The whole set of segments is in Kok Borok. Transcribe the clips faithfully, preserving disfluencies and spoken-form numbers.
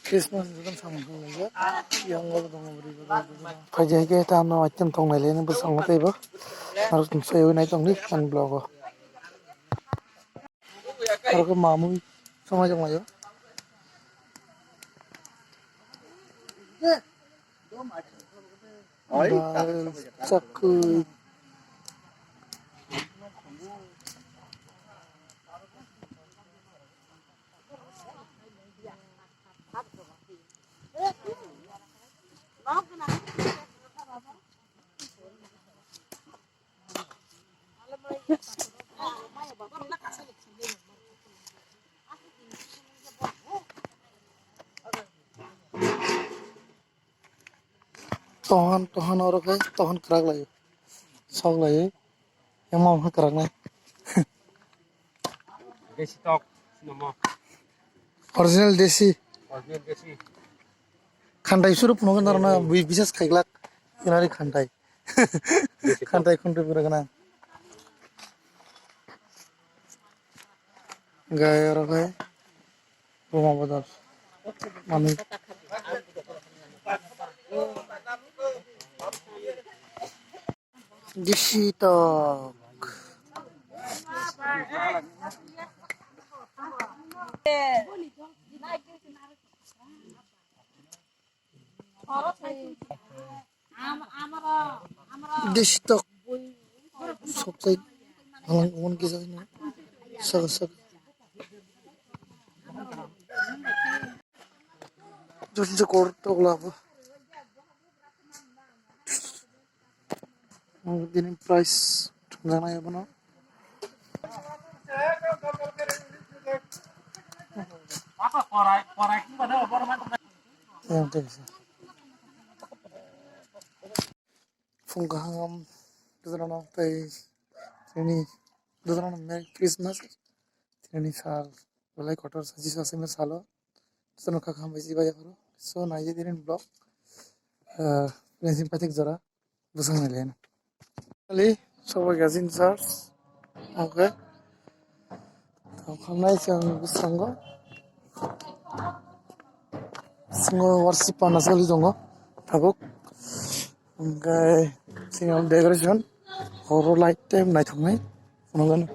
Christmas ni joto samung tong laijak. Yang o tongo bwrwi bodol. Phaidi hai khe tamo item tong nai le bwskango teibo. Aro tong soi nai tong di ani vlog o. Aro khe mamui songnaijak laio. Dal, chakui. Tohan, tohan oro khe tohan kwrak lai. Sok lai. Emo khe kwrak nai. Desi tok, sinomo. Original desi. Original desi. Khantai suru phunukgwi narwkna bui bises khaiglak. Inari khantai. Khantai khuntu pura gana. Gai oro khe. Roma bodol. Mami. Disi tok. Desi tok. Sok tai. Alang umon kisa na. Saka saka. Jor jor kor tok labo. Ang bini price thumjaknai abono. Yang tei bisa. Phung kaham, jotono tei tini jotono Merry Christmas. Tini sal belai kotor sachi sasima salo. Jotono kha kaham bai si bai aphuru. So, nai je tini vlog. Ah, nai si pathik jora. Bwswk nai le. Ali, sobo gazin sir. Okay. Tamo khamnai se ang bwskango. Singo worship panna sali tongo. Tabuk. Hwnkhe sini decoration. Horo light time naithoknai. Phunukgwno.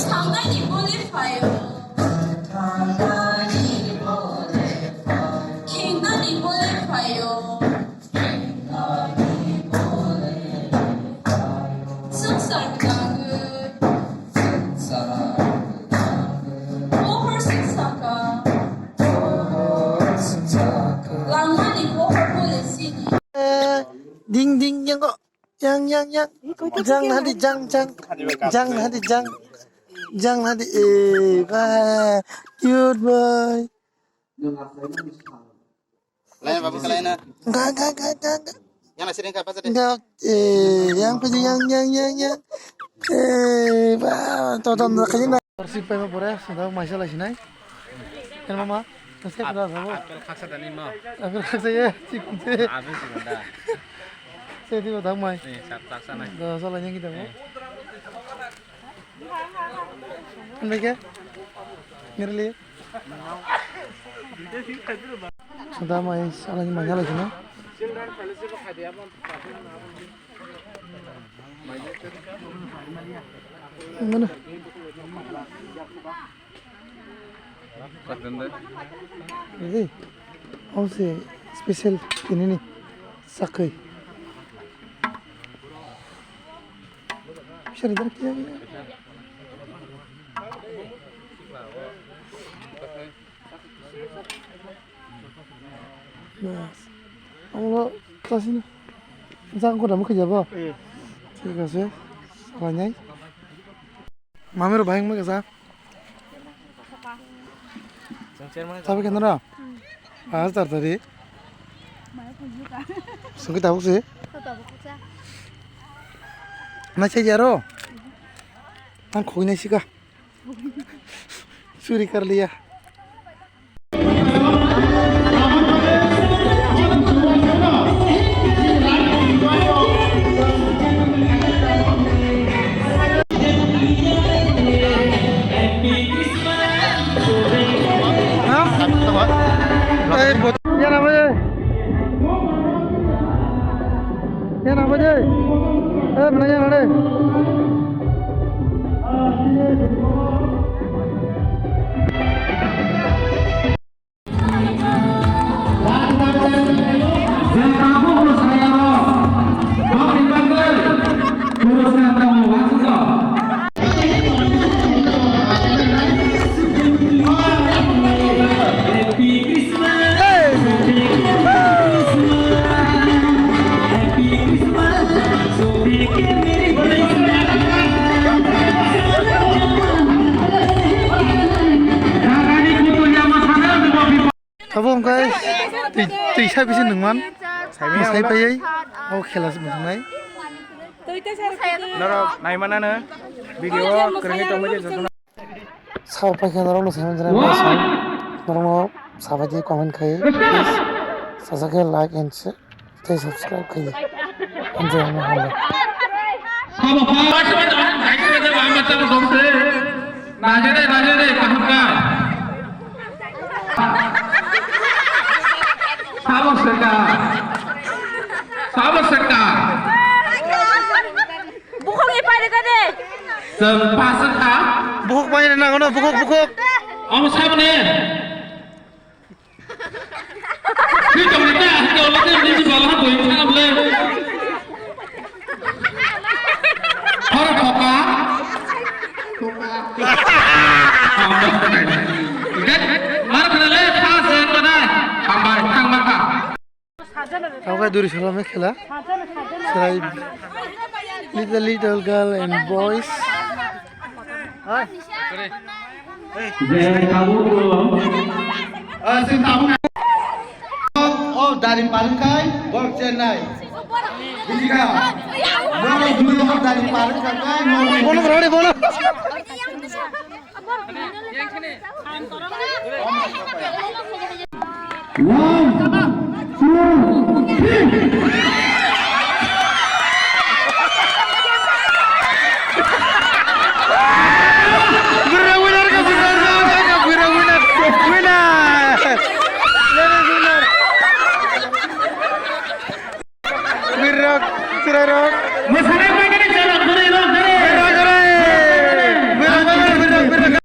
Thangnani bole phaio. Khengnani bole phaio. Swngchar gwdagwi. Pohor swngchar kha. Langmani pohor bole sini. Ding ding yang kok. Yang, yang, yang. Jang hadi, jang, jang. Jang hadi, jang. Jang hadi, eh, bah. Cute boy. Lain, babu, lain, ah. Ga, ga, ga, ga, ga. Yang nasi ringka apa tadi? Ga, eh, yang pedi, yang, yang, yang, yang. Eh, bah, to, to, to, kayaknya. Worship pai ma pore, sida maisa lai sinai. Kan mama, terus kan dah, sabo. Apel khaksa tani ma. Apel khaksa ya, cik, cik. Apel cik dah. Saya tiba dah mai. Nih, sak, sak sana. Dah, salah yang kita mau. Eh. Kan mereka? Ngerli. Sida mai, salah yang mana lagi na? Mana? Ini, oh, si special ini nih, sakhi. Bisa dibawa ke? Bas. Amo chasi na. Jang ko damo khe jabo. Hmm. Thik ase. Khlainai. Mami ro bhai wngma kisa. Chabi khe nora. Pas tar tari. Sungki tabuk se. Na chai jaro. Ang khogwi nai sika. Churi karliya. Ha? Ei, bot-, yana bai. Yana bai. Eh, mana yana deh. Abo wngkha twi, twisa bisi nungman. Mwsai paiwi o khela se mwswngnai. Norok naimanano video o kwrwngwi tongmani jotono. Sabo paikha norokno saimanjani bwswng. Norokno sabaidi comment khai. Please. Sajak khe like and share. Tei subscribe khai. Enjoy mo halo. Sabo pa. Najere, najere, kaham ka. Sabo seka. Sabo seka. Bukhuk ni pai rega de. Seng pasang ka. Bukhuk pai rega na, bukhuk, bukhuk. Om sabne. Ni tong ni ta, ni tong ni ta, ni tong ni ta, ni tong ni ta. Horo thoka. Mar khna le, pas, mana. Hambai, thang maka. Oke, duri salame khela. Serai little, little girl and boys. Oh, dari Palengkai, bor Chennai. Bujikha. Bor dari Palengkai, bor. Bono, bro, bono. One, two, three. Bwrwi winner ka, bwrwi winner ka, bwrwi winner, winner. Ladies winner. Birrok, chwrairok. Mwsarok bai kani chwrairok, bwrwirok, bwrwi. Birrok, bwrwi. Birrok, bwrwi, birrok, birrok.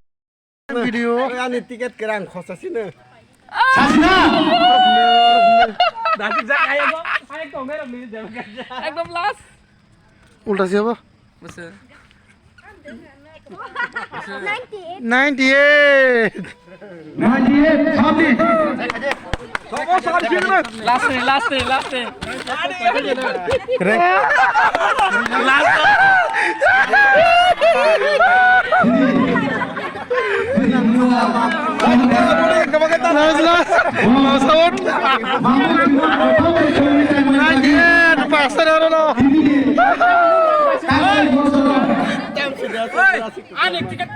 Video. Ani ticket kwrang khosa sino. Sasina. Dati jak ayo go. Ayo kong merok ni jawab. Ekdom last. Ulta siapa? Bwswk. Ninety eight. Ninety eight, sabni. Last ni, last ni, last ni. Correct. Last. Last, last. Last out. Ninety eight, pastor, no, no. Ani ticket